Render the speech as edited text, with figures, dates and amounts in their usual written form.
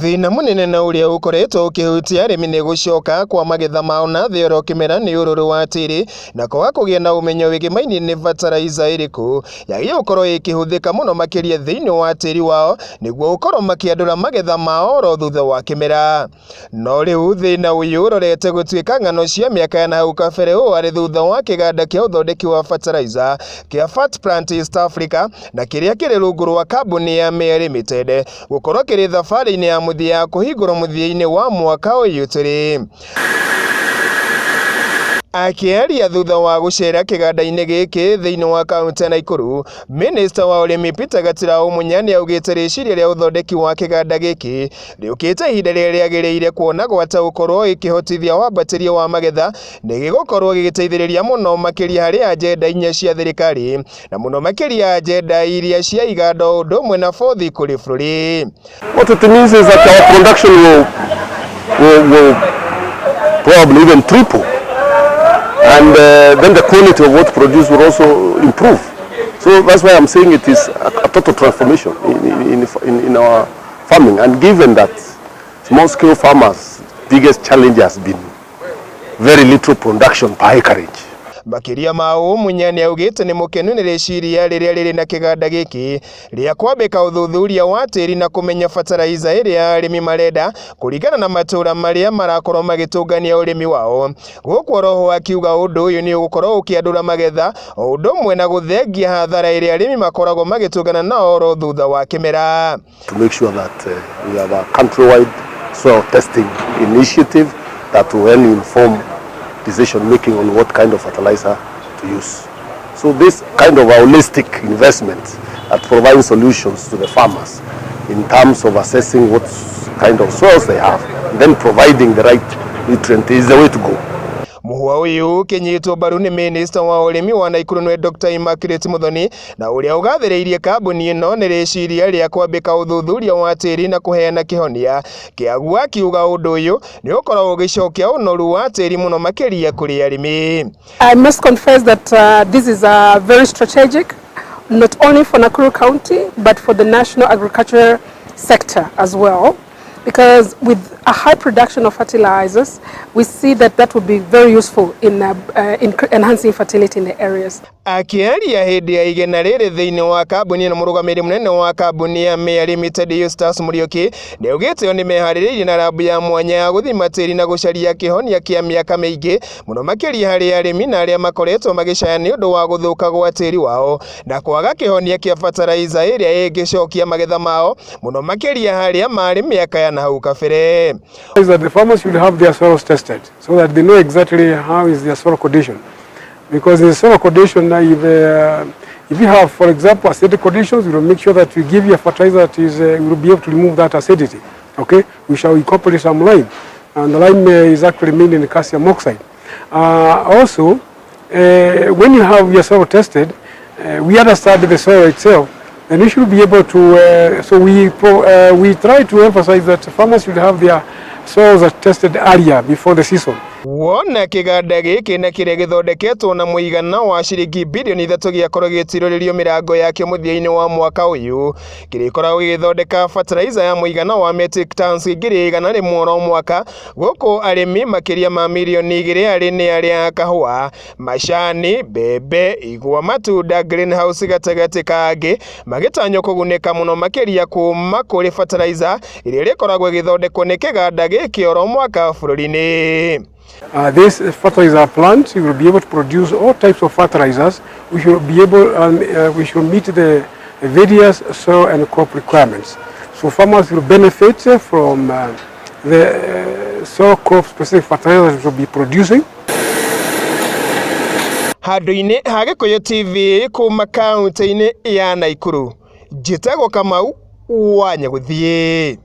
Thĩna mũnene na ũrĩa ũkoretwo ũkĩhutia arĩmi nĩ gũcoka kwa magetha mao na thĩ oro kĩmera nĩ ũrũrũ wa tĩri na kwaga kũgĩa na ũmenyo wĩgĩmainie nĩ bataraitha ĩrĩkũ yagĩrĩirwo gũkorwo ĩkĩhũthĩka mũno makĩria thĩinĩ wa tĩri wao nĩguo gũkorwo makĩandũra magetha mao oro thutha wa kĩmera. No rĩu thĩna ũyũ ũrorete gũtuĩka ng'ano cia mĩaka ya nahau kabere ũũ arĩ thutha wa kĩganda kĩa ũthondeki wa fertilizer kĩa Fat Plant East Africa na kĩrĩa kĩrĩ rungu rwa kambuni ya Mea Limited gũkorwo kĩrĩ thabarĩ-inĩ ya mũthia ya kũhingũrwo mũthia-inĩ wa mwaka ũyũ tũrĩ. Akĩaria thutha wa gũcera kĩganda-inĩ gĩkĩ thĩinĩ wa kaunti ya Naikuru, Minista wa ũrĩmi Peter Gatirau Munya nĩaugĩte rĩciria rĩa ũthondeki wa kĩganda gĩkĩ rĩũkĩte ihinda rĩrĩa rĩagĩrĩire kuona gwata gũkorwo ĩkĩhotithia wambatĩria wa magetha nĩ gĩgũkorwo gĩgĩteithĩrĩria mũno makĩria harĩ ajenda inya cia thirikari na mũno makĩria ajenda iria cia iganda o ũndũ ũmwe na bothi kũrĩ bũrũri. What it means is that our production will probably even triple. And then the quality of what produced will also improve. So that's why I'm saying it is a total transformation in our farming. And given that small-scale farmers' biggest challenge has been very little production per acreage. Makĩria ma ũũ, Munya nĩaugĩte nĩ mũkenu nĩ rĩciria rĩrĩa rĩrĩ na kĩganda gĩkĩ rĩa kwambĩka ũthuthuria wa tĩri na kũmenya bataraitha ĩrĩa arĩmi marenda kũringana na matũra marĩa marakorwo magĩtũngania ũrĩmi wao. Gũkũ oroho akiuga ũndũ ũyũ nĩ ũgũkorwo ũkĩandũra magetha o ũndũ ũmwe na gũthengia hathara ĩrĩa arĩmi makoragwo magĩtũngana nao oro thutha wa kĩmera. To make sure that we have a countrywide soil testing initiative that will then inform decision making on what kind of fertilizer to use. So this kind of holistic investment at providing solutions to the farmers in terms of assessing what kind of soils they have and then providing the right nutrient is the way to go. Mũhwa ũyũ ũkĩnyitwo mbaru nĩ minista wa ũrĩmi wa Naikuru nĩwe Dr. Immaculate Muthoni na ũrĩa ũgathĩrĩirie kambuni ĩno nĩ rĩciria rĩa kwambĩka ũthuthuria wa tĩri na kũheana kĩhonia kĩaguo akiuga ũndũ ũyũ nĩ ũkoragwo ũgĩcokia ũnoru wa tĩri mũno makĩria kũrĩ arĩmi. I must confess that this is very strategic, not only for Nakuru County, but for the national agricultural sector as well. Because with a high production of fertilizers, we see that that would be very useful in enhancing fertility in the areas. Akĩaria hĩndĩ ya igena rĩrĩ thĩinĩ wa kambuni ĩno, mũrũgamĩrĩri mũnene wa kambuni ya Mea Limited Eustace Muriuki nĩaugĩte o nĩmeharĩrĩirie na rabu ya mwanya ya gũthima tĩri na gũcaria kĩhonia kĩa mĩaka mĩingĩ mũno makĩria harĩ arĩmi na arĩa makoretwo magĩcaya nĩ ũndũ wa gũthũka gwa tĩri wao na kwaga kĩhonia kĩa bataraitha ĩrĩa ĩngĩcokia magetha mao mũno makĩria harĩa marĩ mĩaka ya nahau kabere. Is that the farmers should have their soils tested so that they know exactly how is their soil condition. Because in the soil condition, if you have, for example, acidic conditions, we will make sure that we give you a fertilizer that will be able to remove that acidity. Okay, we shall incorporate some lime, and the lime is actually meaning calcium oxide. Also, when you have your soil tested, we understand the soil itself, and we should be able to. So we try to emphasize that farmers should have their soils tested earlier before the season. Wona kĩganda gĩkĩ na kĩrĩa gĩthondeketwo na mũigana wa ciringi birioni 3 gĩakorwo gĩgĩtirũrĩrio mĩrango yakĩo mũthia-inĩ wa mwaka ũyũ, kĩrĩkoragwo gĩgĩthondeka fertilizer ya mũigana wa metric tons 100,000 oro mwaka, gũkũ arĩmi makĩria ma mirioni 2 arĩ nĩ arĩa a kahũa, macani, mbembe, igwa, matunda, greenhouse gatagatĩ ka angĩ magĩtanywo kũgunĩka mũno makĩria kuma kũrĩ fertilizer ĩrĩa ĩrĩkoragwo ĩgĩthondekwo nĩ kĩganda gĩkĩ oro mwaka bũrũri-inĩ. This fertilizer plant will be able to produce all types of fertilizers. We should meet the various soil and crop requirements. So farmers will benefit from the soil crop specific fertilizers we will be producing. Handũ-inĩ ha Gĩkũyũ TV kuma kaunti-inĩ ya Naikuru, njĩtagwo Kamau wa Nyagũthiĩ.